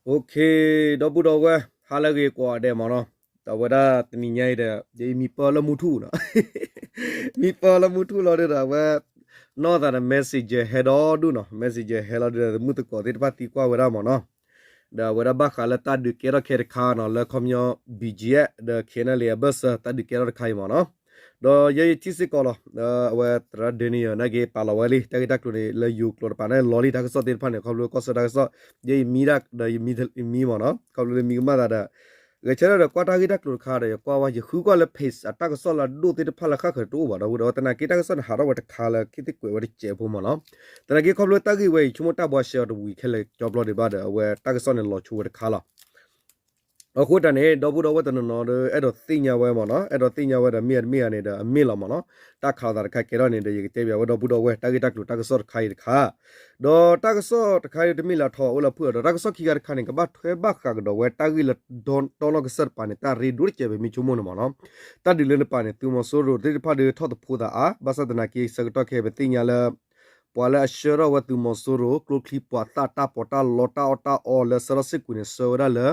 ဒီပုၢ်ဒီဝဲၢ် ဟါလၢအဂ့ၤကိးဂၤဒဲးမ့ၢ်နီၤ, ဒီးအဝဲဒၣ်တနံၤညါအံၤဒီး ယမံပၢလၢမူထူၣ်နီၤ, မံပၢလၢမူထူၣ်လီၤဒီး အဝဲ နီၢ်သးဒီး messenger ဟဲဒီဒူၣ်နီၤ, messenger ဟဲလီၤဒီး မုၢ်သကိးသ့ၣ်တဖၣ်သံကွၢ်ဝဲဒၣ်မ့ၢ်နီၤ, ဒီးအဝဲဒၣ်ဘၣ်ဃးလၢတၢ်ဒုးကဲထီၣ်ခဲတခါနီၤ လၢခီပညီ BGF ဒီး KNLA အဘၢၣ်စၢၤ တၢ်ဒုးကဲထီၣ်တခါအံၤမ့ၢ်နီၤ, ဒီးယဲယထံၣ်စ့ၢ်ကီးလီၤ, အဝဲသရၣ် Daniel နာ်က့ ပာ်လီၤဝဲလံ တၢ်ဂ့ၢ်တၢ်ကျိၤန့ၣ် လၢယိၤကျိာ်တပၤန့ၣ် လီၤလံ တၢ်ကစီၣ်သ့ၣ်တဖၣ်န့ၣ် ခီဖျိကီၢ်ဆၢတၢ်ကစီၣ် ယဲယမံဒၣ်ဒီးယမံမ့ၢ်နီၤ, ခီဖျိလၢမံကမၣ်သးဒီး ဂဲၤဆၢထၢၣ်ဒီးကွၢ်တၢ်ဂ့ၢ်တၢ်ကျိၤတခါဒီး ယကွၢ်ဝဲ ယဃုကွၢ်လၢ page အတၢ်ကစီၣ်လၢအဒိၣ်သ့ၣ်တဖၣ်လၢဃၣ်ဃၢၤတအိၣ်ဘၣ်ဒီး ဒီးသနာ်က့တၢ်ကစီၣ်န့ၣ် ဟးထီၣ်ဝဲတခါလၢခံသ့ၣ်ကွဲးဝဲတစဲးဖိမ့ၢ်နီၤ, သနာ်က့ခီဖျိတၢ်ဂ့ၢ်ဝဲအံၤ ဆိကမိၣ်တၢ်ဘှါရှဲအီၤတဝံၤခဲလၢာ်ကၠီဘျီဒံးဘၣ်ဒီး အဝဲတၢ်ကစီၣ်န့ၣ်လီၤဆိဝဲတခါလီၤ. အဃိတၢ်န့ၣ် ဒီပုၢ်ဒီဝဲၢ်တနီၤနီၤဒီး အဲၣ်ဒိးသ့ၣ်ညါဝဲမ့ၢ်နီၤ, အဲၣ်ဒိးသ့ၣ်ညါဝဲဒီး မ့ၢ်အတမ့ၢ်ဧါန့ၣ်ဒီး အမ့ၢ်လီၤမ့ၢ်နီၤ, တၢ်ခးလိာ်သးတခါကဲထီၣ်န့ၣ်ဒီး ယကတဲဘၣ်ဝဲဒီပုၢ်ဒီဝဲၢ် တၢ်ဂ့ၢ်တၢ်ကျိၤတၢ်ကစီၣ်တခါအံၤတခါ, ဒီးတၢ်ကစီၣ်တခါအံၤတမ့ၢ်လၢအထီၣ်အိၣ်လၢဖုၣ်အီၤဒီး တၢ်ကစီၣ်ခံခါတခါန့ၣ် ကဘၣ်ထွဲဘၣ်ဃးကဒီးဝဲတၢ်ဂ့ၢ်လၢ တီနီၣ်ကစၢၢ်တပၤန့ၣ် တၢ်ရ့ဒိၣ်တစဲး ပမ့ၢ်ဆိကမိၣ်န့ၣ်မ့ၢ်နီၤ, တၢ်ဒုးလၢနပၤန့ၣ် သုးမီၤစိရိၤသ့ၣ်တဖၣ်ဒီးထီၣ်သဖှိသးအါ, ဘၣ်ဆၣ်သနာ်က့ ဆၢကတီၢ်ခဲအံၤ ပသ့ၣ်ညါလၢ ပှၤလၢအဆှၢထီၣ်ဝဲသုးမီၤစိရိၤ ကျိချံမျိာ်သၣ် တၢ်ပီးတၢ်လီတၢ်အီၣ်တၢ်အီလၢဆှၢထီၣ်စ့ၢ်ကီးန့ၣ် ဆှၢဝဲဒၣ်လၢ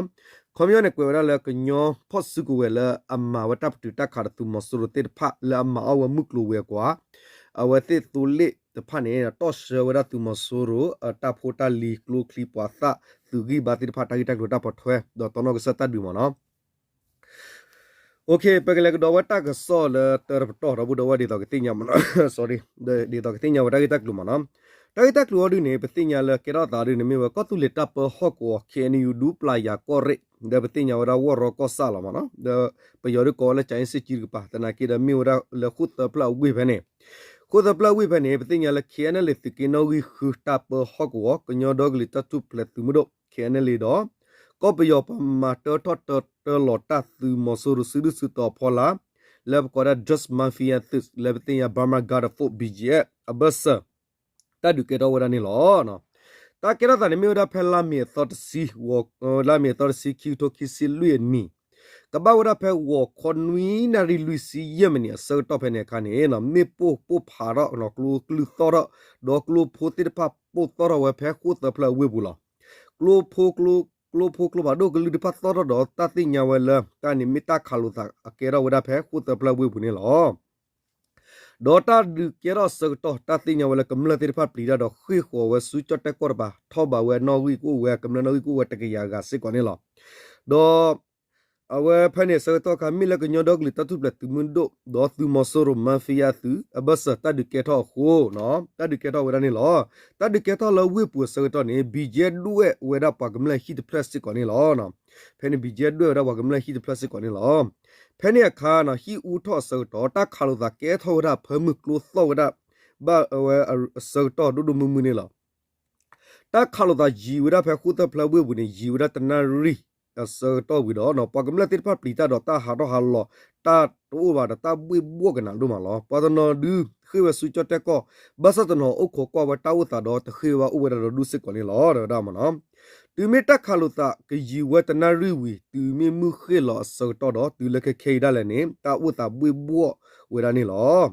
ခီပညီန့ၣ် ကွဲးဝဲဒၣ်လၢကညီဖီၣ်စုကဝဲၤလၢအမၤဝဲတၢ်ပတုာ်တၢ်ခးဒီးသုးမီၤစိရိၤသ့ၣ်တဖၣ်လၢအမၤအီၣ်ဝဲမုၢ်ကျိၤဝဲၤကွာ် အဝဲသ့ၣ်သိလ့ၣ်တဖၣ်န့ၣ် တီၣ်ဆှၢဝဲဒၣ်သုးမီၤစိရိၤ တၢ်ဖိတၢ်လံၤ ကျိချံမျိာ်သၣ် သုးဂံၢ်ဘါသ့ၣ်တဖၣ် တၢ်ဂ့ၢ်တၢ်ကျိၤတၢ်ပိာ်ထွဲ ဒီးတီနီၣ်ကစၢၢ်တၢ်ဒုးမ့ၢ်နီၤ ပကလဲၤကဒီးဝဲတၢ်ကစီၣ်လၢတၢတပတီၢ် ဒီပုၢ်ဒီဝဲၢ်ဒ်သိးကသ့ၣ်ညါမ့ၢ်နီၤ sorry ဒ်သိးကသ့ၣ်ညါဝဲတၢ်ဂ့ၢ်တၢ်ကျိၤမ့ၢ်နီၤ တၢ်ဂ့ၢ်တၢ်ကျိၤအီၤဒုန့ၣ် ပသ့ၣ်ညါလၢကဲထီၣ်သးဒုန့ၣ်မ့ၢ်ဝဲ ကီၢ်သူလ့ၤတၢ်ပၢဟီၣ်ကဝီၤ KNU ဒူပျၢ်ယၤကီၢ်ရ့ၣ် ဒီးပသ့ၣ်ညါဝဲဒၣ်ဝီၢ်ရီကီၢ်ဆၣ်လီၤမ့ၢ်နီၤ ဒီးပယီၤဒုးကိးဝဲလၢ ကၠၤအ့စ့ၣ်ကၠံတကပၤ သနာ်က့ဒီးမ့ၢ်ဝဲဒၣ်လၢဃိၣ်သၢဖျၢၣ်အဝ့ၢ်ဖဲန့ၣ် ဃိၣ်သၢဖျၢၣ်အဝ့ၢ်ဖဲန့ၣ် ပသ့ၣ်ညါလၢ KNLA သုးက့နီၣ်ဂံၢ်ဃုတၢ်ပၢဟီၣ်ကဝီၤ ကညီဒီကလုာ်တၢ်ထူၣ်ဖျဲးသုးမုၢ်ဒိၣ် KNLA ဒီး ကီၢ်ပယီၤပှၤမၤတၢထီၣ်တၢတၢလီၤတၢ်သုးမီၤစိရိၤစုဒုၣ်စုတီၤအဖီလာ် လၢပကိးဒၣ် Dress Mafia သုး လၢပသ့ၣ်ညါ Burma Guard Force BGF အဘၢၣ်စၢၤ တၢ်ဒုးကဲထီၣ်ဝဲဒၣ်န့ၣ်လီၤ. တၢ်ကဲထီၣ်သးန့ၣ်မ့ၢ်ဝဲဒၣ်ဖဲလါမ့ၤအသီတဆံ လါမ့ၤအသီတဆံ ခံကထိခံဆံလွံၢ်အနံၣ် ကဘၣ်ဝဲဒၣ်ဖဲဂီၤခီနွံနၣ်ရံၣ်လွံၢ်ဆံယဲၢ်မံးနံးအဆၢကတီၢ်ဖဲန့ၣ်အခါန့ၣ် မ့ၣ်ပိၢ်ပိၢ်ဖးထီၣ် ကျိကလုၢ်သီၣ်ထီၣ် ဒီးကျိဖိသ့ၣ်တဖၣ်ပိၢ်သီၣ်ထီၣ်ဝဲဖဲဃိၣ်သၢဖျၢၣ်အဝ့ၢ်ပူၤလီၤ. ကျိဖိ ကျိဖိကျိဖးဒိၣ်ကလုၢ်တဖၣ်သီၣ်ထီၣ်ဒီး တၢ်သ့ၣ်ညါဝဲလၢ တၢ်န့ၣ်မ့ၢ်တၢ်ခးလိာ်သးအကဲထီၣ်ဝဲဒၣ်ဖဲဃိၣ်သၢဖျၢၣ်အဝ့ၢ်ပူၤန့ၣ်လီၤ. ဒီးတၢ်ဒုးကဲထီၣ်အဆၢကတီၢ် တၢ်သ့ၣ်ညါဝဲလၢကမျၢၢ်သ့ၣ်တဖၣ်ပျံၤတၢ်ဒီးဃ့ၢ်ဃီၤဝဲဆူကၠီၣ်တဲၣ်ကီၢ်တပၤ ထီၣ်ဘးဝဲနီၣ်ဂံၢ်ကအိၣ်ဝဲ ကမျၢၢ်နီၣ်ဂံၢ်ကအိၣ်ဝဲတကယၤဂၤစ့ၢ်ကီးန့ၣ်လီၤ. ဒီး အဝဲဖဲန့ၣ်အဆၢကတီၢ်အခါ မ့ၢ်လၢကညီဒီကလုာ်တၢ်ထူၣ်ဖျဲးသုးမုၢ်ဒိၣ် ဒီးသုးမီၤစိရိၤ Mafia သုး အဘၢၣ်စၢၤတၢ်ဒုးကဲထီၣ်အဃိ တၢ်ဒုးကဲထီၣ်ဝဲဒၣ်န့ၣ်လီၤ. တၢ်ဒုးကဲထီၣ်လၢဝ့ၢ်ပူၤအဆၢကတီၢ်န့ၣ် BGF ဒွဲၣ်ဝဲဒၣ်ပှၤကမျၢၢ်ဟံၣ်တဖျၢၣ်စ့ၢ်ကီးန့ၣ်လီၤ. ဖဲန့ၣ် BGF ဒွဲၣ်ဝဲဒၣ်ပှၤကမျၢၢ်ဟံၣ်တဖျၢၣ်စ့ၢ်ကီးန့ၣ်လီၤ. ဖဲန့ၣ်အခါ ဟံၣ်အူထီၣ်အဆၢကတီၢ် တၢ်ခးလိာ်သးကဲထီၣ်ဝဲဒၣ်ဖၢမုၢ်ကျိသီၣ်ဝဲဒၣ် ဘၣ်ဝဲအဆၢကတီၢ်ဒိၣ်ဒိၣ်မုၢ်မုၢ်န့ၣ်လီၤ. တၢ်ခးလိာ်သးယံာ်ဝဲဒၣ်ဖဲဃိၣ်သၢဖျၢၣ်ဝ့ၢ်ပူၤန့ၣ် ယံာ်ဝဲဒၣ်တနၣ်ရံၣ်အဆၢကတီၢ်ဝံၤဒီး ပှၤကမျၢၢ်သ့ၣ်တဖၣ်ပျံၤတၢ်ဒီးတၢ်ဟးထီၣ်ဟးလီၤ တၢ်တအိၣ်ဘၣ်ဒီးတၢ်ဘှ့ၣ်ဘှီၣ်ကနၤဒိၣ်မးလီၤ. ပှၤတနီၤဒုးဃ့ၢ်ဝဲဆူကၠီၣ်တဲၣ်ကီၢ် ဘၣ်ဆၣ်တနီၤအိၣ်ခိးကွၢ်ဝဲတၢ်အိၣ်သးဒီးတဃ့ၢ်ဝဲအိၣ်ဝဲဒၣ်ဒီးဒူၣ်စ့ၢ်ကီးန့ၣ်လီၤ တဲဝဲဒၣ်မ့ၢ်နီၤ. တုၤမ့ၢ်တၢ်ခးလိာ်သးကယံာ်ဝဲတနၣ်ရံၣ်ဝံၤ တုၤမ့ၢ်မုၢ်ဃ့ၢ်လီၤအဆၢကတီၢ်ဒီး တုၤလၢခဲခဲအံၤဒၣ်လဲာ်န့ၣ် တၢ်အိၣ်သးဘှ့ၣ်ဘှီၣ်ဝဲဒၣ်န့ၣ်လီၤ.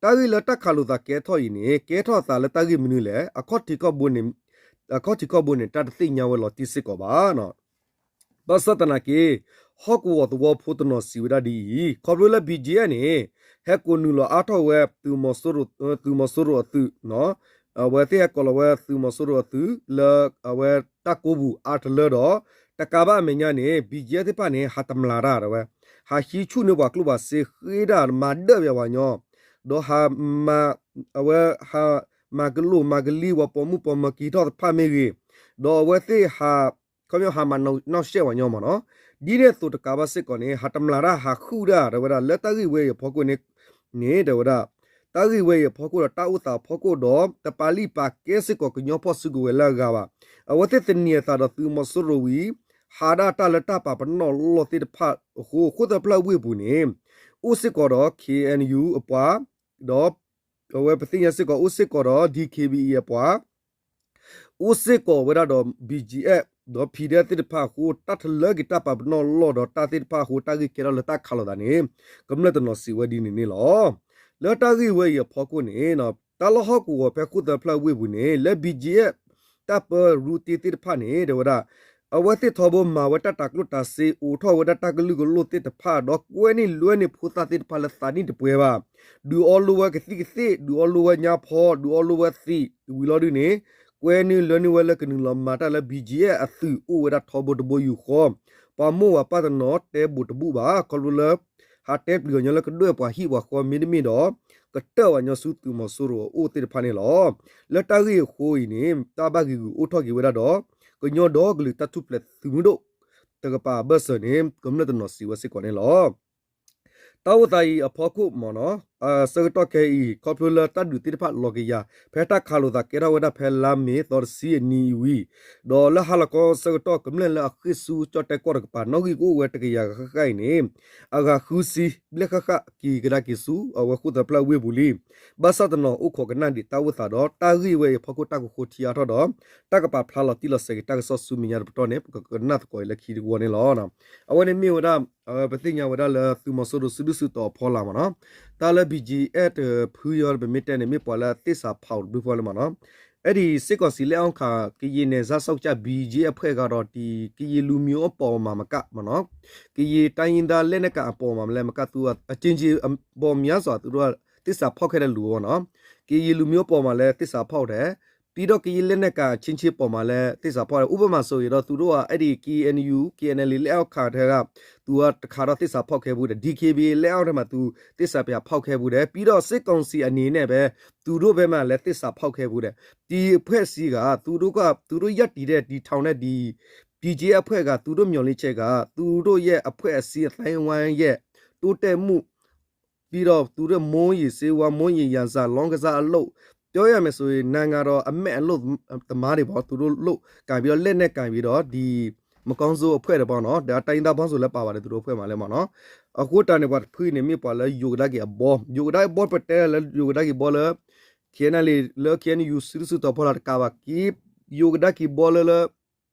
တၢ်ဂ့ၢ်လၢတၢ်ခးလိာ်သးကဲထီၣ်အံၤန့ၣ် ကဲထီၣ်အသးလၢတၢ်ဂ့ၢ်မနုၤလဲၣ် အခီၣ်ထံးခီၣ်ဘိန့ၣ် အခီၣ်ထံးခီၣ်ဘိန့ၣ် တၢ်တသ့ၣ်ညါဝဲလီၤတံၢ်စ့ၢ်ကီးဘၣ်. ဘၣ်ဆၣ်သနာ်က့ ဟီၣ်ကဝီၤသဝီဖိတနီၤစံးဝဲဒၣ်ဒ်အံၤ ခီဖျိလၢ BGF န့ၣ် ဟဲကိးနုာ်လီၤအါထီၣ်ဝဲ သုးမီၤစိရိၤအသုး အဝဲသ့ၣ်ဟဲကိးလီၤဝဲသုးမီၤစိရိၤအသုးလၢအဝဲတၢ်ကိးပူၤအါတလၢဒီး တကးဘၣ်အမဲာ်ညါန့ၣ် BGF သ့ၣ်တဖၣ်န့ၣ် ဟးတမျာ်တၢ်ဝဲ ဟးဟံးဆူၣ်န့ၢ်ပှၤကျိၣ်ပှၤစ့ဃ့တၢ်မၤဒၢၣ်ပှၤညီ ဒီးဟးမၤ အဝဲဟးမၤကလိာ်မၤကလံပှၤပိာ်မုၣ်ပိာ်မၢၤက့ၤထီၣ်တဖၣ်မ့ၢ်ဂ့ၤ ဒီးအဝဲသ့ၣ်ဟး ခီပညီဟးမၤနီၣ်ရှဲၣ်ပှၤညီမ့ၢ်နီၤ ဒ်န့ၣ်အသိးတကးဘၣ်စ့ၢ်ကီးန့ၣ် ဟးတမျာ်တၢ်ဟးဟုၣ်တၢ်တဲဝဲဒၣ် လၢတၢ်ဂ့ၢ်ဝဲအံၤအဖီခိၣ်န့ၣ် န့ၣ်တဲဝဲဒၣ် တၢ်ဂ့ၢ်ဝဲအံၤအဖီခိၣ်ဒီးတၢ်အိၣ်သးအဖီခိၣ်ဒီး တပာ်လုၢ်ပာ်ကဲစ့ၢ်ကီးကညီဖီၣ်စုကဝဲၤလၢအဂၤဘၣ်. အဝဲသ့ၣ်သန့ၤအသးဒီးသုးမီၤစိရိၤဝံၤ ဟးဒၣ်တၢ်လၢတၢ်ပာ်ပနီၣ်လီၢ်သ့ၣ်တဖၣ်အဃိ ဃိၣ်သၢဖျၢၣ်ဝ့ၢ်ပူၤန့ၣ် အိၣ်စ့ၢ်ကီးဒီး KNU အပှၤ ဒီး အဝဲပသ့ၣ်ညါစ့ၢ်ကီး အိၣ်စ့ၢ်ကီးဒီး DKBA အပှၤ အိၣ်စ့ၢ်ကီးဝဲဒၣ်ဒီး BGF ဒီး PDF သ့ၣ်တဖၣ်အဃိ တၢ်တလၢက့ၤတၢ်ပာ်ပနီၣ်လီၢ်ဒီးတၢ်သ့ၣ်တဖၣ်အဃိ တၢ်ဂ့ၢ်ကဲထီၣ်လၢတၢ်ခးလိာ်သးန့ၣ် ကမျၢၢ်တနီၤစံးဝဲဒ်န့ၣ်န့ၣ်လီၤ. လၢတၢ်ဂ့ၢ်ဝဲအံၤအဖီခိၣ်န့ၣ် တၢ်လီၢ်ဟီၣ်ကဝီၤဖဲဃိၣ်သၢဖျၢၣ်ဝ့ၢ်ပူၤန့ၣ် လၢ BGF တၢ်ပၢရူတ့သ့ၣ်တဖၣ်န့ၣ် တဲဝဲဒၣ် အဝဲသ့ၣ်ထီဘိမၤဝဲတၢ်တၤကျိၣ်တၤစ့ အိးထီၣ်ဝဲဒၣ်တၢ်ကလုာ်ကလိၣ်သ့ၣ်တဖၣ် ဒီးကွဲန့ၢ်လွဲန့ၢ်ဖိသၣ်သ့ၣ်တဖၣ်လၢသးနံၣ်တပှဲၤဘၣ်, ဒုးအီလိဝဲကသံၣ်ကသ့ၣ်, ဒုးအီလိဝဲညါဖီ, ဒုးအီလိဝဲသံးဝံၤလီၤဒုန့ၣ်, ကွဲန့ၢ်လွဲန့ၢ်ဝဲလၢကနုာ်လီၤမၤတၢ်လၢ ဘီၣ်ကၠံၣ်အဲၣ် အသုးအိၣ်ဝဲဒၣ်ထီဘိတဘိယူၢ်ဃီ, ပှၤမိၢ်ဝၤပၢ်တနီၤတဲဘူးတဘူးဘၣ် ခီဖျိလၢ ဟးတဲပျံၤအီၤညီလၢကဒွဲၣ်ပှၤဟံၣ်ပှၤဃီမ့တမ့ၢ်ဒီး ကတၢၢ်ဝဲညီဆူသုးမီၤစိရိၤအအိၣ်သ့ၣ်တဖၣ်န့ၣ်လီၤ. လၢတၢ်ဂ့ၢ်အဃိအံၤန့ၣ် တၢ်ဘၣ်ဂံာ်ဂူာ်အိၣ်ထီၣ်က့ၤဝဲဒၣ်ဒီး ကညီဒီကလုာ်တၢ်ထူၣ်ဖျဲးသုးမုၢ်ဒိၣ်တကပၤအဘၢၣ်စၢၤန့ၣ် ကမျၢၢ်တနီၤစံးဝဲစ့ၢ်ကီးန့ၣ်လီၤ. တၢ်အိၣ်သးအံၤအဖီခိၣ်မ့ၢ်နီၤ, ဆၢကတီၢ်ခဲအံၤ ခီဖျိလၢတၢ်ဒုးသ့ၣ်တဖၣ်လီၤကယၤ ဖဲတၢ်ခးလိာ်သးကဲထီၣ်ဝဲဒၣ်ဖဲလါမ့ၤသီတဆံအနံၤအံၤဝံၤ, ဒီးလၢဟါလီၤခီဆၢကတီၢ် ကမျၢၢ်လၢအဃ့ၢ်ဆူကၠီၣ်တဲၣ်ကီၢ်တကပၤ နီၣ်ဂံၢ်ကအိၣ်ဝဲတကယၤဃၣ်ဃၣ်အံၤန့ၣ် အဂၤဃုဆံဘျဲၣ်ဃၣ်ဃၣ်က့ၤကဒါက့ၤဆူ အဝဲဃိၣ်သၢဖျၢၣ်ဝ့ၢ်ပူၤလံ. ဘၣ်ဆၣ်တနီၤအိၣ်ခိးကနၣ်ဒံးတၢ်အိၣ်သးဒီး တၢ်ဂ့ၢ်ဝဲအံၤအဖီခိၣ်တၢ်ကဃိထံအါထီၣ်ဒီး တၢ်ကပာ်ဖျါလီၤတံၢ်လီၤဆဲးက့ၤတၢ်ကစီၣ်ဆူမဲာ်ညါတပတီၢ်န့ၣ် ပကကနၣ်သကိးအံၤလၢခံတဝီန့ၣ်လီၤ. အဝဲန့ၣ်မ့ၢ်ဝဲဒၣ် ပသ့ၣ်ညါဝဲဒၣ်လၢသုးမီၤစိရိၤစုဒုၣ်စုတီၤအဖီလာ်မ့ၢ်နီၤ, တၢ်လၢ ဘီၣ်ကၠံၣ်အဲၣ် တဖုအံၤ ပမ့ၢ်တဲန့ၣ် မ့ၢ်ပှၤလၢသ့ၣ်စးဖီၣ်တဖုအံၤလၢမ့ၢ်နီၤ, အဲဒီစစ်ကောင်စီလက်အောက်ခံ ကရင်နယ်ခြားစောင့်တပ် ဘီၣ်ကၠံၣ်အဲၣ် အဖွဲ့ကတော့ ဒီး ကရင်လူမျိုးအပေါ်မှာမကမ့ၢ်နီၤ, ကရင်တိုင်းရင်းသားလက်နက်ကိုင်အပေါ်မှာလည်း မကသူ အကြိမ်ကြိမ်ပေါင်းများစွာ သူတို့က သစ္စာဖောက်ခဲ့တဲ့လူပေါ့နော်, ကရင်လူမျိုးအပေါ်မှာလည်း သစ္စာဖောက်တယ်, ပြီးတော့ ကရင်လက်နက်ကိုင်အချင်းချင်းအပေါ်မှာလည်း သစ္စာဖောက်တယ်, ဥပမာဆိုရင်တော့ သူတို့က အဲဒီ KNU KNLA လက်အောက်ခံထဲက သူကတခါတော့ သစ္စာဖောက်ခဲ့ဖူးတယ်, DKBA လက်အောက်ထဲမှာ သူ သစ္စာပြန်ဖောက်ခဲ့ဖူးတယ်, ပြီးတော့ စစ်ကောင်စီအနေနဲ့ပဲ သူတို့ဘက်မှာလည်း သစ္စာဖောက်ခဲ့ဖူးတယ်, ဒီအဖွဲ့အစည်းက သူတို့က သူတို့ရပ်တည်တဲ့ တည်ထောင်တဲ့ ဒီ ဘီၣ်ကၠံၣ်အဲၣ် အဖွဲ့က သူတို့မျှော်လင့်ချက်က သူတို့ရဲ့အဖွဲ့အစည်းအသိုင်းအဝိုင်းရဲ့ တိုးတက်မှု ပြီးတော့ သူတို့ မူးယစ်ဆေးဝါး, မူးယစ်ရာဇာ, လောင်းကစားအလုပ်, ပြောရမယ်ဆိုရင် နိုင်ငံတော်အမက်အလုပ်သမားတွေပေါ့, သူတို့လုပ်ကိုင်ပြီးတော့ လက်နက်ကိုင်ပြီးတော့ ဒီ မကောင်းဆိုးအဖွဲ့တွေပေါ့နော်, ဒီတိုင်းရင်းသားပေါင်းစုံလည်းပါပါတယ် သူတို့အဖွဲ့မှာလည်းပေါ့နော်, အဃိတၢ်န့ၣ် ပှၤတဖုန့ၣ် မ့ၢ်ပှၤလၢယိၤကဒါက့ၤအဘီ, ယိၤကဒါက့ၤဘီ ပတဲလၢယိၤကဒါက့ၤဘီလၢ KNLA လၢ KNU စုဒုၣ်စုတီၤဖီလာ်တကးဘၣ်က့ၤ, ယိၤကဒါက့ၤဘီလၢလၢ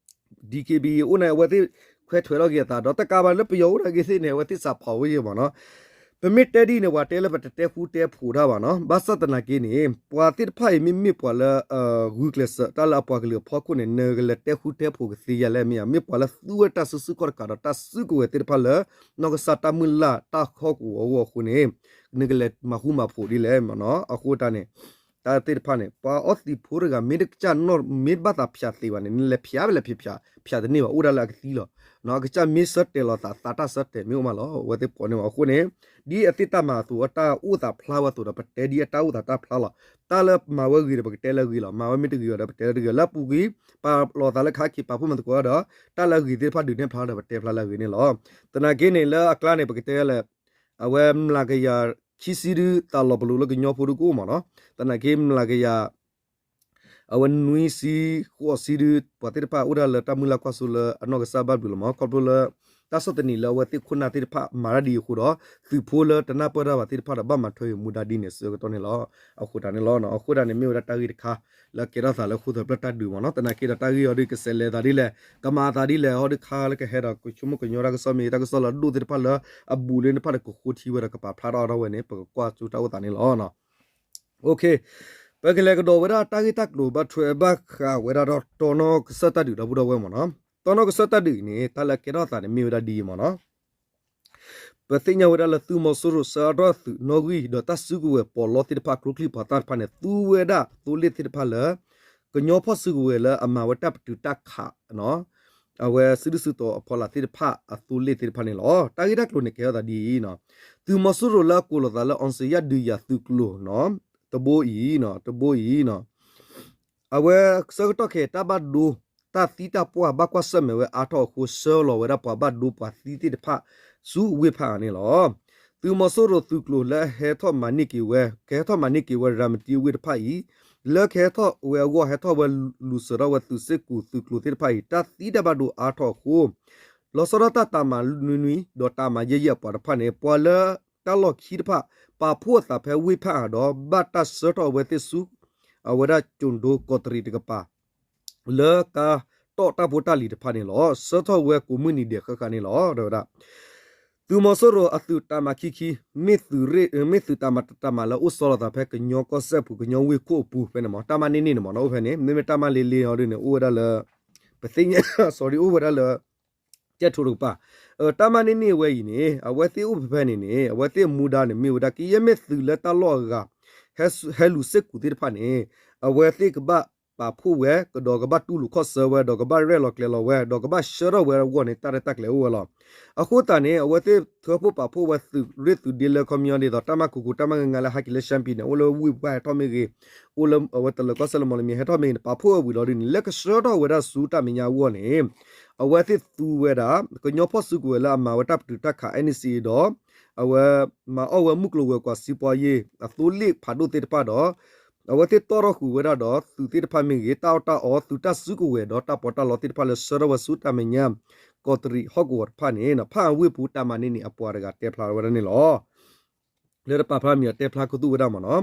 DKBA အိၣ်န့ၣ် အဝဲသ့ၣ်ခွဲးထွဲးထီၣ်က့ၤအသးဒီး တကးဘၣ်လၢပယီၤအိၣ်နာ်က့ၤသ့ၣ်န့ၣ် အဝဲသ့ၣ်စးဖီၣ်ဝဲယဲၢ်မ့ၢ်နီၤ, ပမ့ၢ်တဲဒ်န့ၣ် ပှၤတဲလၢပတတဲဃူတဲဖိးတၢ်ဘၣ်နီၤ, ဘၣ်ဆၣ်သနာ်က့န့ၣ် ပှၤသ့ၣ်တဖၣ်အံၤမ့မ့ၢ်ပှၤလၢ ဂုာ်ကျဲးစၢးတၢ်လၢအပှၤကလုာ်အဖီခိၣ်န့ၣ် နကလဲၤတဲဃူတဲဖိးကသ့ယဲၢ်လဲၣ်မ့ၢ်ဧါ, မ့ၢ်ပှၤလၢသူဝဲတၢ်စုဆူၣ်ခီၣ်တကးဒီး တၢ်စုကဝဲၤသ့ၣ်တဖၣ်လၢ နီၢ်ကစၢ်တၢ်မုၢ်လၢ်တၢ်ဟီၣ်ကဝီၤအဂီၢ်အဃိန့ၣ် နကလဲၤမၤဃူမၤဖိးဒ်လဲၣ်မ့ၢ်နီၤ, အဃိတၢ်န့ၣ် တၢ်သ့ၣ်တဖၣ်န့ၣ် ပှၤအီသံးဖိတဂၤ မ့ၢ်တကစၢ်နီၢ်မ့ၢ်ဘၣ်သးဖၠးသ့ဘၣ်န့ၣ် နလဲၤဖၠးဝဲလဲၤဖၠး ဖၠးတန့ၢ်ဘၣ် အိၣ်ဒၣ်လၢအကသံလီၤ, အကစၢ်မ့ၢ်ဆၢတဲာ်လီၤသး သးတၢ်ဆၢတဲာ်မ့ၢ်အိၣ်မးလီၤ အဝဲသ့ၣ်ပိာ်န့ၢ်ဘၣ် အဃိန့ၣ် ဒ်အသ့ၣ်တၢ်မၤအသိး အတၢ်အိၣ်သးဖျါဝဲအသိးဒီး ပတဲဒ်အတၢ်အိၣ်သးတၢ်ဖျါလီၤ, တၢ်လၢမၤဝဲဂ့ၤဒီး ပကတဲလၢဂ့ၤလီၤ, မၤဝဲမ့ၢ်တဂ့ၤဘၣ်ဒီး ပတဲလၢတဂ့ၤ, လၢအပူၤကွံာ် ပာ်လီၤသးလၢခါခ့ပာ်ဖှိၣ်မၤသကိးဒီး တၢ်လၢအဂ့ၤသ့ၣ်တဖၣ်ဒုးနဲၣ်ဖျါဒီး ပတဲဖျါလၢအဂ့ၤန့ၣ်လီၤ, သနာ်က့န့ၣ် လၢအကျါန့ၣ် ပကတဲလၢ အဝဲမျးကယၤခံဆံဒု သးလီၤပလိာ်လၢကညီဖိဒုကအိၣ်မးနီၤ, သနာ်က့မျးကယၤ အဝဲနွံဆံဃိးဆံဒု ပှၤသ့ၣ်တဖၣ်အိၣ်ဒၣ်လၢတၢ်မုၢ်လၢ်ကွၢ်စိလၢအနီၢ်ကစၢ်ဘၣ်ဘျုးလီၤမး, ခီဖျိလၢ တၢ်ဆီၣ်သနံးလၢအဝဲသ့ၣ်ခိၣ်နၢ်သ့ၣ်တဖၣ်မၤတၢ်ဒ်အံၤအဃိဒီး သုးဖိလၢတနၢ်ပၢၢ်တၢ်ဘၣ်သ့ၣ်တဖၣ်ဒီး ဘၣ်မၤထွဲဂ့ၤမူဒါဒ်န့ၣ်အဆၢကတီၢ်န့ၣ်လီၤ, အဃိတၢ်န့ၣ်လီၤ, အဃိတၢ်န့ၣ်မ့ၢ်ဝဲဒၣ်တၢ်ဂ့ၢ်တခါ လၢကဲထီၣ်သးလၢဃိၣ်သၢဖျၢၣ်တၢ်ဒုးမးနီၤ, သနာ်က့ဒီးတၢ်ဂ့ၢ်အံၤဒီး ကစဲးလဲၤသးဒ်လဲၣ်, ကမၤသးဒ်လဲၣ် ဟီဒုးခါလၢကဟဲဒီး ကဆိကမိၣ်ကညီတၢ်ကစီၣ်မ့ၢ် တၢ်ကစီၣ်လၢအဒိၣ်သ့ၣ်တဖၣ်လၢအဘူးလၢသ့ၣ်တဖၣ်ဒီး ကဃိထံဝဲဒီး ကပာ်ဖျါထီၣ်အါထီၣ်ဝဲန့ၣ် ပကကွၢ်ကၠိတၢ်အိၣ်သးန့ၣ်လီၤ. ပကလဲၤကဒီးဝဲဒၣ်တၢ်ဂ့ၢ်တၢ်ကျိၤဘၣ်ထွဲဘၣ်ဃးဝဲဒၣ်ဒီး တီနီၣ်ကစၢၢ်တၢ်ဒုးဒီပုၢ်ဒီဝဲၢ်မးနီၤ, တီနီၣ်ကစၢၢ်တၢ်ဒုးအံၤန့ၣ် တၢ်လၢကဲထီၣ်သးန့ၣ်မ့ၢ်ဝဲဒၣ်ဒ်အံၤမးနီၤ ပသ့ၣ်ညါဝဲဒၣ်လၢသုးမီၤစိရိၤဆှၢအါထီၣ်သုးနီၣ်ဂံၢ်ဒီးတၢ်စုကဝဲၤပီးလီသ့ၣ်တဖၣ် ကျိချံမျိာ်သၣ်တဖၣ်န့ၣ် သူဝဲဒၣ်သိလ့ၣ်သ့ၣ်တဖၣ်လၢ ကညီဖီၣ်စုကဝဲၤလၢအမၤဝဲတၢ်ပတုာ်တၢ်ခး အဝဲစုဒုၣ်စုတီၤအဖီလာ်သ့ၣ်တဖၣ်အသိလ့ၣ်သ့ၣ်တဖၣ်န့ၣ်လီၤ. တၢ်ဂ့ၢ်တၢ်ကျိၤန့ၣ်ကဲထီၣ်သးဒ်အံၤ, သုးမီၤစိရိၤလၢအကိးလီၤသးလၢ အောင်ဇေယျဒုးရာသုးကျိၤနီၤ တဘိအံၤ, တဘိအံၤ အဝဲဆၢကတီၢ်ခဲအံၤ တၢ်ဘၣ်ဒိ တၢ်သံတၢ်ပှၢ်ဘၣ်ကွၢ်ဆၢၣ်မဲာ်ဝဲအါထီၣ်အဃိ ဆှၢလီၤဝဲဒၣ်ပှၤဘၣ်ဒိပှၤသံသ့ၣ်တဖၣ် ဆူဝ့ၢ်ဖးအါန့ၣ်လီၤ. သုးမီၤစိရိၤသုးကျိၤလၢအဟဲထီၣ်မၤန့ၢ်က့ၤဝဲ ကဟဲထီၣ်မၤန့ၢ်က့ၤဝဲ ရၤမတံဝ့ၢ်တဖၣ်အံၤ လၢကဟဲထီၣ်ဝဲအဂီၢ် ဟဲထီၣ်ဝဲလူၤစၢၤထီၣ်ဝဲသုးစ့ၢ်ကီးသုးကျိၤသ့ၣ်တဖၣ်အံၤ တၢ်သံတၢ်ဘၣ်ဒိအါထီၣ်အဃိ လီၤဆီဒၣ်တၢ်တၢ်မၤနွံနွံ ဒီးတၢ်မၤယဲၢ်ယဲၢ်အပှၤတဖၣ်န့ၣ် ပှၤလၢတၢ်လီၢ်ခံတဖၣ် ပာ်ဖှိၣ်အသးဖဲဝ့ၢ်ဖးအါဒီး ဘၣ်တၢ်ဆှၢထီၣ်အဝဲသ့ၣ်ဆူ အဝဲဒၣ်ကၠိၤဒိကီးတရံးတကပၤ လၢကါတီၣ်တၢ်ဖိတၢ်လံၤတဖၣ်န့ၣ်လီၤ. ဆှၢထီၣ်ဝဲကိးမုၢ်နံၤဒဲးဃၣ်ဃၣ်န့ၣ်လီၤ. တဲဝဲဒၣ် သုးမီၤစိရိၤအသုးတၢ်မၤခံခံ မ့ၢ်သုးတၢ်မၤတၢ်မၤလၢအိၣ်ဆီလီၤသးဖဲကညီကီၢ်စဲၣ်ပူၤ ကညီဝ့ၢ်ခိၣ်အပူၤဖဲန့ၣ်မး တၢ်မၤန့ၢ်န့ၣ်န့ၣ်မးနီၤ အိၣ်ဖဲန့ၣ် မ့မ့ၢ်တၢ်မၤလ့လ့အီၤဒ်န့ၣ် အိၣ်ဝဲဒၣ်လၢ ပသ့ၣ်ညါ sorry အိၣ်ဝဲဒၣ်လၢ ကဲထိတကပၤ တၢ်မၤန့ၢ်န့ၢ်ဝဲအံၤန့ၣ် အဝဲသ့ၣ်အိၣ်ဖဲဖဲန့ၣ်န့ၣ် အဝဲသ့ၣ်မူဒါန့ၣ်မ့ၢ်ဝဲဒၣ် ကယဲၢ်မ့ၢ်သုးလၢတၢ်လီၢ်အဂၤ ဟဲလူၤစ့ၢ်ကီးသ့ၣ်တဖၣ်န့ၣ် အဝဲသ့ၣ်ကဘၣ်ပာ်ဖှိၣ်ဝဲ ဒီးကဘၣ်တူၢ်လိာ်ခီၣ်ဆၢဝဲ ဒီးကဘၣ်ရဲၣ်လီၤကျဲၤလီၤဝဲ ဒီးကဘၣ်ဆှၢထီၣ်ဝဲအဂီၢ်န့ၣ် တၢ်ရဲၣ်တၢ်ကျဲၤအိၣ်ဝဲလီၤ. အဃိသတးန့ၣ် အဝဲသ့ၣ်ထၢဖှိၣ်ပာ်ဖှိၣ်ဝဲသုးရ့ၣ်သုးဒ့လၢခီပညီဒ်သိး တၢ်မၤခူခူ တၢ်မၤငါငါလၢဟဲက့ၤလၢ ရှမ်းပြည်နယ် အိၣ်လၢဝ့ၢ်ပှၢ်ဟဲထီၣ်မ့ၢ်ဂ့ၤ အိၣ်လၢအဝဲတလၢၤကီၢ်စဲၣ်လၢမီၣ်လမံၤဟဲထီၣ်မ့ၢ်ဂ့ၤန့ၣ် ပာ်ဖှိၣ်ဝဲဝံၤလီၤဒ်န့ၣ် လၢကဆှၢထီၣ်ဝဲဒၣ်ဆူတၢ်မဲာ်ညါအဂီၢ်န့ၣ် အဝဲသ့ၣ်သူဝဲဒၣ် ကညီဖီၣ်စုကဝဲၤလၢအမၤဝဲတၢ်ပတုာ်တၢ်ခး NCA ဒီး အဝဲမၤအီၣ်ဝဲမုၢ်ကျိၤဝဲၤကွာ်စံးပီယ့ၢ် အသိလ့ၣ်ဖးဒိၣ်သ့ၣ်တဖၣ်ဒီး အဝဲသ့ၣ်တီၣ်ထီၣ်ဃုာ်ဝဲဒၣ်ဒီး သုးသ့ၣ်တဖၣ်မ့ၢ်ဂ့ၤ တၢ်အီၣ်တၢ်အီ သုးတၢ်စုကဝဲၤဒီးတၢ်ပီးတၢ်လီသ့ၣ်တဖၣ်လၢဆှၢထီၣ်ဝဲဆူတၢ်မဲာ်ညါ ကီးတရံးဟီၣ်ကဝီၤတဖၣ်န့ၣ် ဖးအဝ့ၢ်ပူၤတၢ်မၤန့ၢ်န့ၢ်အပှၤတဂၤတဲဖျါဝဲဒၣ်န့ၣ်လီၤ. လၢတပာ်ဖျါမံၤအတဲဖျါခူသူၣ်ဝဲဒၣ်မ့ၢ်နီၤ.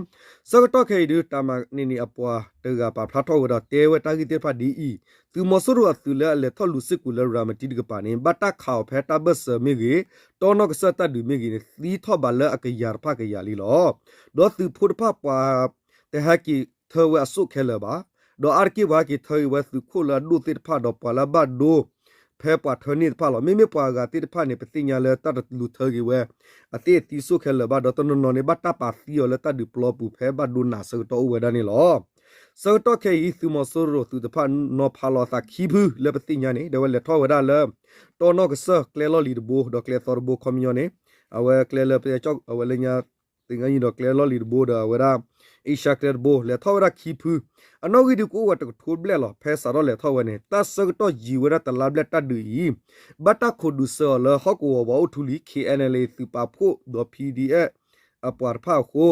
ဆၢကတီၢ်ခဲအံၤဒုး တၢ်မၤန့ၢ်န့ၢ်အပှၤတဂၤပာ်ဖျါထီၣ်ဝဲဒီးတဲဝဲတၢ်ဂ့ၢ်သ့ၣ်တဖၣ်ဒ်အံၤ, သုးမီၤစိရိၤအသုးလၢအလဲၤထီၣ်လူၤစ့ၢ်ကီးလၢရၤမတံတကပၤန့ၣ် ဘၣ်တၢ်ခးအီၤဖဲတၢ်ဘၢၣ်စၢၤမ့ၢ်ဂ့ၤ, တီနီၢ်ကစၢၢ်တၢ်ဒုးမ့ၢ်ဂ့ၤန့ၣ် သံထီၣ်ဘးလၢအကယၤတဖၣ်ကယၤလံလီၤ. ဒီးသုးဖိတဖၣ်ပှၤ တဟဲက့ၤထၢဝဲအစိၣ်ခဲလၢာ်ဘၣ်. ဒီးအါတက့ၢ်ပှၤဟဲက့ၤထၢက့ၤဝဲသုးခိၣ်လၢအဒိၣ်သ့ၣ်တဖၣ်ဒီးပှၤလၢအဘၣ်ဒိ ဖဲပှၤထၢန့ၢ်တဖၣ်လီၤ. မ့မ့ၢ်ပှၤအဂၤသ့ၣ်တဖၣ်န့ၣ် ပသ့ၣ်ညါလၢတၢ်တလူၤထၢက့ၤဝဲ အသ့ၣ်အသံစိၣ်ခဲလၢာ်ဘၣ် ဒီးတနီၤနီၤန့ၣ် ဘၣ်တၢ်ပာ်သံအီၤလၢတၢ်ဒုးပျီပူၤဖဲဘၣ်ဒိနးဆၢကတီၢ်အိၣ်ဝဲဒၣ်န့ၣ်လီၤ. ဆၢကတီၢ်ခဲအံၤ သုးမီၤစိရိၤသုးတဖၣ်နီၤဖးလီၤအသးခံဖုလၢပသ့ၣ်ညါန့ၣ် ဒီးဝဲလဲၤထီၣ်ဝဲဒၣ်လၢ တီနီၢ်ကစၢၢ်ကျဲလီၢ်လံၤတဘိ ဒီးကျဲသီတဘိခီပညီန့ၣ် အဝဲကျဲလၢပ အဝဲလၢညါ သင်္ဃန်းညီဒီးကျဲလီၢ်လံၤတဘိဒီးအဝဲဒၣ် အ့ရှါကျဲတဘိ လဲၤထီၣ်ဝဲဒၣ်ခံဖု, အနီၣ်ဂံၢ်ဒုးကအိၣ်ဝဲတကထိဘျဲၣ်လီၤ. ဖဲစးထီၣ်လဲၤထီၣ်ဝဲန့ၣ် တၢ်ဆၢကတီၢ်ယံၤဝဲဒၣ်တလါဘျဲၣ်တၢ်ဒုးအံၤ ဘၣ်တၢ်ခိးဒုးစၢၤအီၤလၢဟီၣ်ကဝီၤပှၤအိၣ်ထူလံၤ KNLA သုးပာ်ဖှိၣ်ဒီး PDF အပှၤတဖၣ်အဃိ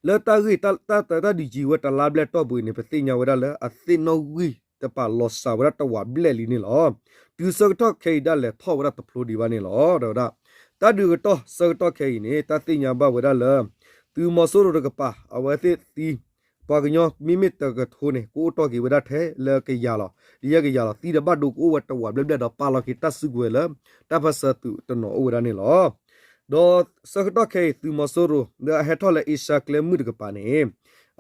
လၢတၢ်ဂ့ၢ် တၢ်ဒုးယံၤဝဲတလါဘျဲၣ်တီၢ်ပူၤအံၤန့ၣ် ပသ့ၣ်ညါဝဲဒၣ်လၢ အသ့ၣ်နီၣ်ဂံၢ်တပာ်လီၤစှၤဝဲဒၣ်တဝးဘျဲၣ်လံန့ၣ်လီၤ. တုၤဆၢကတီၢ်ခဲအံၤဒၣ်လဲာ်ထီၣ်ဝဲဒၣ်တဖျိဒံးဘၣ်န့ၣ်လီၤ. ဒီးဝဲဒၣ် တၢ်ဒုးကတီၢ်ဆၢကတီၢ်ခဲအံၤန့ၣ် တၢ်သ့ၣ်ညါဘၣ်ဝဲဒၣ်လၢ သုးမီၤစိရိၤတကပၤ အဝဲသ့ၣ်သံ ပှၤကညီမ့မ့ၢ်တကထိန့ၣ် ကအိၣ်တီၢ်က့ၤဝဲဒၣ်ထဲလၢကယၤလီၤ. ဒ်ယဲၢ်ကယၤလီၤ သံဒီးဘၣ်ဒိကအိၣ်ဝဲတဝးဘျဲၣ်ဘျဲၣ်ဒီးပာ်လီၤက့ၤတၢ်စုကဝဲၤလၢ တၢ်ပၢၢ်ဆၢသုးတနီၤအိၣ်ဝဲဒၣ်န့ၣ်လီၤ. ဒီးဆၢကတီၢ်ခဲအံၤ သုးမီၤစိရိၤ လၢအဟဲထီၣ်လၢအ့ရှါကျဲမုၢ်တကပၤန့ၣ်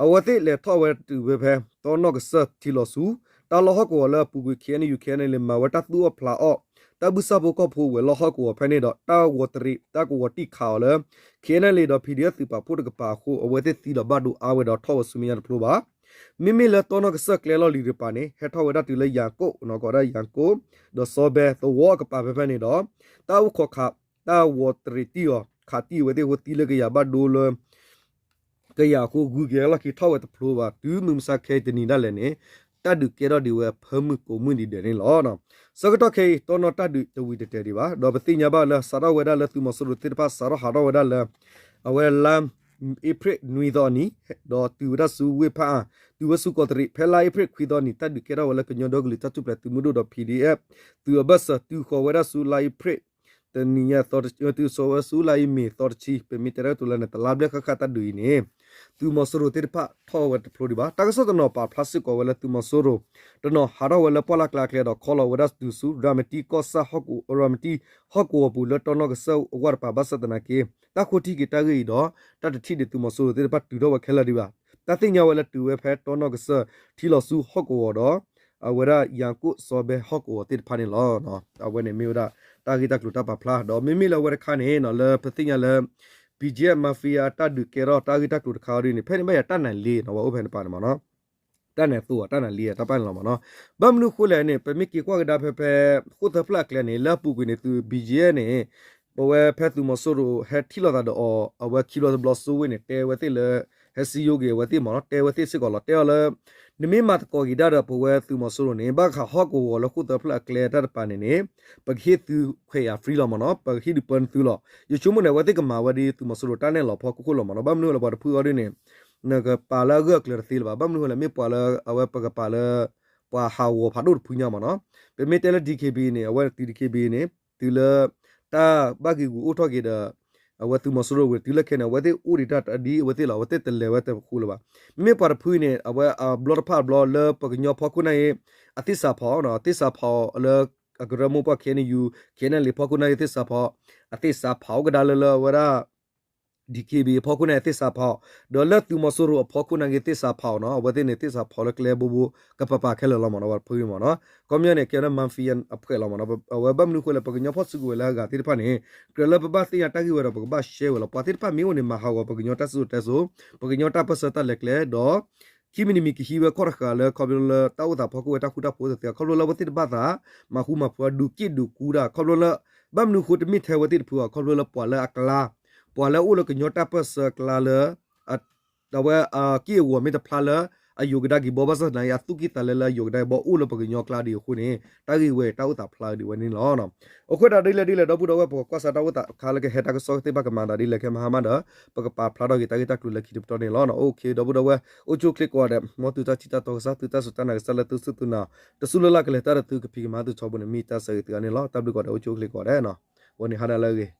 အဝဲသ့ၣ်လဲၤထီၣ်ဝဲတုၤဝဲဖဲ တီနီၢ်ကစၢၢ်ထံလီၤဆူ တၢ်လီၢ်ဟီၣ်ကဝီၤလၢအပူၤကွံာ် KNU KNLA မၤဝဲတၢ်သူၣ်အီၣ်ဖျးအီၣ် တၢ်ဘုၣ်စၢ်ဖိကီၢ်ဖိဝဲၤလီၢ်ဟီၣ်ကဝီၤဖဲန့ၣ်ဒီး တၢ်ဂီၤတရံး တၢ်ကဝီၤတံၢ်ခးအီၤလၢ KNLA ဒီး PDF သုးပာ်ဖှိၣ်တကပၤအဃိ အဝဲသ့ၣ်သံဒီးဘၣ်ဒိအါဝဲဒီးထီၣ်ဝဲဆူမဲာ်ညါတဖျိဘၣ်. မ့မ့ၢ်လၢတီနီၢ်ကစၢၢ်ကျဲလီၢ်လံၤတကပၤန့ၣ် ဟဲထီၣ်ဝဲဒၣ်တုၤလၢယၤကိာ် နီၢ်ကီးဒၣ်ယၤကိာ် ဒီးစီၤဘဲသဝီအကပၤဖဲဖဲန့ၣ်ဒီး တၢ်အိၣ်ခိးခး တၢ်ဂီၤတရံးတံၢ်အီၤ ခးတံၢ်အဝဲသ့ၣ်အဃိ သံလၢကယၤဘၣ်ဒိလၢ ကယၤအဃိ ဂုၤက့ၤလီၢ်ခံထီၣ်ဝဲတဖျိဘၣ်. တုၤမုၢ်မဆါခဲအံၤတနံၤဒၣ်လဲာ်န့ၣ် တၢ်ဒုးကဲထီၣ်ဒံးဝဲဖၢမုၢ်ကိးမုၢ်ဒံးဒဲးန့ၣ်လီၤ. ဆၢကတီၢ်ခဲအံၤ တီနီၢ်တၢ်ဒုးတဝံၤတတဲာ်ဒံးဘၣ်. ဒီးပသ့ၣ်ညါဘၣ်လၢ စးထီၣ်ဝဲဒၣ်လၢသုးမီၤစိရိၤသ့ၣ်တဖၣ် စးထီၣ်ဟးထီၣ်ဝဲဒၣ်လၢ အဝဲလါ အ့ဖြ့ၣ်နွံသီအနံၤ ဒီးတုၤဝဲဒၣ်ဆူဝ့ၢ်ဖးအါ တုၤဝဲဆူကီးတရံး ဖဲလါအ့ဖြ့ၣ်ခွံသီအနံၤ တၢ်ဒုးကဲထီၣ်ဝဲလၢကညီဒီကလုာ်တၢ်ထူၣ်ဖျဲးသုးမုၢ်ဒိၣ်ဒီး PDF သုးအဘၢၣ်စၢၤ တုၤဃီၤဝဲဒၣ်ဆူလါအ့ဖြ့ၣ် တနံၤညါသီတဆံ တုၤဃီၤဝဲဆူလါအ့မ့ၤသီတဆံ ပမ့ၢ်တဲတၢ်ကတိၤလၢန့ၣ် တလါဘျဲၣ်ဃၣ်ဃၣ်တၢ်ဒုးအံၤန့ၣ် သုးမီၤစိရိၤသ့ၣ်တဖၣ်ထီၣ်ဝဲတဖျိဒံးဘၣ်. တၢ်ကစီၣ်တနီၤပာ်ဖျါစ့ၢ်ကီးဝဲလၢသုးမီၤစိရိၤ တနီၤဟးထီၣ်ဝဲလၢပှၢ်လၢ်ကျါအကျဲဒီးခီလီၤဝဲဒၣ်တုၤဆူ ရၤမတံကီၢ်ဆၣ်ဟီၣ်ကဝီၤ ရၤမတံဟီၣ်ကဝီၤပူၤလၢတီနီၢ်ကစၢၢ်အဂီၢ်တပၤ ဘၣ်ဆၣ်သနာ်က့ တၢ်ခိၣ်ထံၣ်က့ၤတၢ်ဂ့ၢ်အံၤဒီး တၢ်တထံၣ်ဒံးသုးမီၤစိရိၤသ့ၣ်တဖၣ်တုၤထီၣ်ဝဲခဲလၢာ်ဒံးဘၣ်. တၢ်သ့ၣ်ညါဝဲလၢတုၤဝဲဖဲတီနီၢ်ကစၢၢ်ထံလီၤဆူဟီၣ်ကဝီၤဒီး အဝဲဒၣ်ယၤကိာ်စီၤဘဲဟီၣ်ကဝီၤသ့ၣ်တဖၣ်န့ၣ်လီၤ. အဝဲန့ၣ်မ့ၢ်ဝဲဒၣ် တၢ်ဂ့ၢ်တၢ်ကျိၤတၢ်ပာ်ဖျါ ဒီးမ့မ့ၢ်လၢအဝဲတခါန့ၣ် လၢပသ့ၣ်ညါလၢ BGF mafia တၢ်ဒုးကဲထီၣ်တၢ်ဂ့ၢ်တၢ်ကျိၤတခါအံၤဒ်န့ၣ် ဖဲန့ၣ်ဘၣ်ယၤတၢ်နၤလ့ ဝဲအိၣ်ဖဲန့ၣ်တပၤန့ၣ်မ့ၢ်နီၤ တၢ်နၤသိး တၢ်နၤလ့ တၢ်ပၢ်န့ၣ်လီၤမ့ၢ်နီၤ. ဘၣ်မနုၤအဃိလဲၣ်န့ၣ် ပမ့ၢ်က့ၤကွၢ်ကဒါဖဲဖဲ ဃိၣ်သၢဖျၢၣ်အကျဲန့ၣ် လၢအပူၤကွံာ်န့ၣ် သုး BGF န့ၣ် ပဝဲဖဲသုးမီၤစိရိၤဟဲထံၣ်လိာ်သးဒီးအီၤ အဝဲခံဘျီတဘျီစိဝ့ၢ်န့ၣ် တဲဝဲသ့ၣ်လၢ ဟဲစံယိက့ၤအဝဲသ့ၣ်မ့ၢ်နီၤ တဲဝဲသ့ၣ်စ့ၢ်ကီးလီၤ. တဲအီၤလၢ နမ့ၢ်မၤသကိးက့ၤဒၣ်ဒီးပဝဲသုးမီၤစိရိၤန့ၣ် ဘၣ်ဃးဟီၣ်ကဝီၤလၢဃိၣ်သၢဖျၢၣ်အကျဲတၢ်တပၤန့ၣ်န့ၣ် ပကဟ့ၣ်သုခွဲးယာ် free လီၤမ့ၢ်နီၤ ပကဟ့ၣ်ဒုးပၢနသုလီၤ. ယဆိကမိၣ်န့ၣ် အဝဲသ့ၣ်ကမၤဝဲဒ်သုးမီၤစိရိၤတၢ်နဲၣ်လီၤဖီခိၣ်ခိၣ်လီၤမ့ၢ်နီၤ. ဘၣ်မနုၤလဲၣ် ပှၤတဖုအီၤဒ်န့ၣ် နကပာ်လၢအဂၢၢ်အကျၢၤတသ့လၢၤဘၣ်. ဘၣ်မနုၤလဲၣ် မ့ၢ်ပှၤလၢအဝဲပကပာ်လၢ ပှၤဟးဂီၤဖးဒိၣ်တဖုညါမ့ၢ်နီၤ. ပမ့ၢ်တဲလၢ DKBA န့ၣ် အဝဲသ့ၣ် DKBA န့ၣ် တုၤလၢ တၢ်ဘၣ်ဂံာ်ဂူာ်အိၣ်ထီၣ်က့ၤဒီး အဝဲသုးမီၤစိရိၤဝံၤ တုၤလၢခဲန့ၣ် အဝဲသ့ၣ်အိၣ်ဒံးတၢ်ဒ်အဝဲသ့ၣ်လီၤ. အဝဲသ့ၣ်တလဲၤဝဲတဃူလၢၤဘၣ်. မ့မ့ၢ်ပှၤတဖုအံၤန့ၣ် အဝဲအဘျီတဖၣ်အဘျီလၢပကညီဖီခိၣ်နၢ်အံၤ အသ့ၣ်စးဖီ သ့ၣ်စးဖီလၢအကရၢမိၢ်ပှၢ် KNU KNLA ဖီခိၣ်နၢ်အံၤသ့ၣ်စးဖီ အသ့ၣ်စးဖီအိၣ်ကဒါလၢလၢအဝဲဒၣ် DKBA အဖီခိၣ်န့ၣ်သ့ၣ်စးဖးအီၤ, ဒီးလၢသုးမီၤစိရိၤအဖီခိၣ်န့ၣ်ဂ့ၤသ့ၣ်စးဖးအီၤနီၤ, အဝဲသ့ၣ်န့ၣ်သ့ၣ်စးဖးအီၤလၢကျဲဘိဘိကပၤပၤခဲလၢာ်လီၤမ့ၢ်နီၤ, ပှၤတဖုမ့ၢ်နီၤ, ခီပညီန့ၣ် ကဲဝဲဒၣ် mafia အဖှဲးလီၤမ့ၢ်နီၤ, အဝဲဘၣ်မနုၤအဃိလဲၣ် ပှၤကညီဖီၣ်စုကဝဲၤလၢအဂၤသ့ၣ်တဖၣ်န့ၣ် ကြၢးလၢပဘၣ်သ့ၣ်ညါတၢ်ဂ့ၢ်ဝဲဒီး ပကဘၣ်ရှဲဝဲလီၤ, ပှၤသ့ၣ်တဖၣ်မ့ၢ်အိၣ်န့ၣ် မၤဟးဂီၤပှၤကညီတၢ်စံၣ်စိၤတဲစိၤ, ပှၤကညီတၢ်ပၢၢ်ဆၢတၢ်လဲၤကျဲဒီး ခံမံၤတမံၤကဟံးဝဲခီၣ်တဃာ်လၢခီဖျိလၢတၢ်အိၣ်သးဖီခိၣ်ဝဲတၢ်ဃူတၢ်ဖိးသ့ၣ်သ့ၣ်, ခီဖျိလၢအဝဲသ့ၣ်တဘၣ်သး မၤဃူမၤဖိးဒုးက့ၣ်ဒုးကူတၢ်, ခီဖျိလၢ ဘၣ်မနုၤအဃိတမ့ၢ်ထဲဝဲသ့ၣ်တဖုအီၤ, ခီဖျိလၢပှၤလၢအကျါ, ပှၤလၢအအိၣ်လၢကညီတၢ်ပၢၢ်ဆၢအကျါလၢ အဝဲအက့ၢ်အဂီၤမ့ၢ်တဖျါလၢအယိာ်ကဒါက့ၤဘီ ဘၣ်ဆၣ်သနာ်က့ အသူၣ်ကံၢ်သးလဲလၢအယိာ်ကဒါက့ၤဘီအိၣ်လၢပှၤကညီအကျါဒ်အဃိန့ၣ် တၢ်ဂ့ၢ်ဝဲတၢ်အိၣ်သးဖျါဒ်ဝဲန့ၣ်လီၤ. အဃိဒၣ်ဒ်လဲၣ်ဒ်လဲၣ် ဒီပုၢ်ဒီဝဲၢ် ပကကွၢ်စးတၢ်အိၣ်သးအခါလၢကဟဲတၢ်ကစီၣ်သ့ၣ်တဖၣ်ကမၤသးဒ်လဲၣ် ခဲမဟါမးဒီး ပကပာ်ဖျါထီၣ်က့ၤတၢ်ဂ့ၢ်တၢ်ကျိၤလၢခံတပတီၢ်န့ၣ်လီၤ. အိၣ်ခ့ ဒီပုၢ်ဒီဝဲၢ် အိၣ်ဆူၣ်အိၣ်ချ့ကိးဂၤဒဲး, မ်သုတၢ်ထံၣ်တၢ်တီကစၢ် သုတၢ်စူၢ်တၢ်နာ်ကစၢ်လၢသုစူၢ်သုနာ်, တစူၢ်လၢ်လၢ်ကလဲၤတၢ်ဒီးသုကဖံးကမၤသုထီဘိန့ၣ် မ့ၢ်တၢ်ဆၢဂ့ၤသုဂၤန့ၣ်လီၤ. တၢ်ဘျုးကိးဂၤဒဲး အိၣ်ဆူၣ်အိၣ်ချ့ကိးဂၤဒဲးနီၤ, ဝဲန့ၣ်ဟါနၤလၢအဂ့ၤ.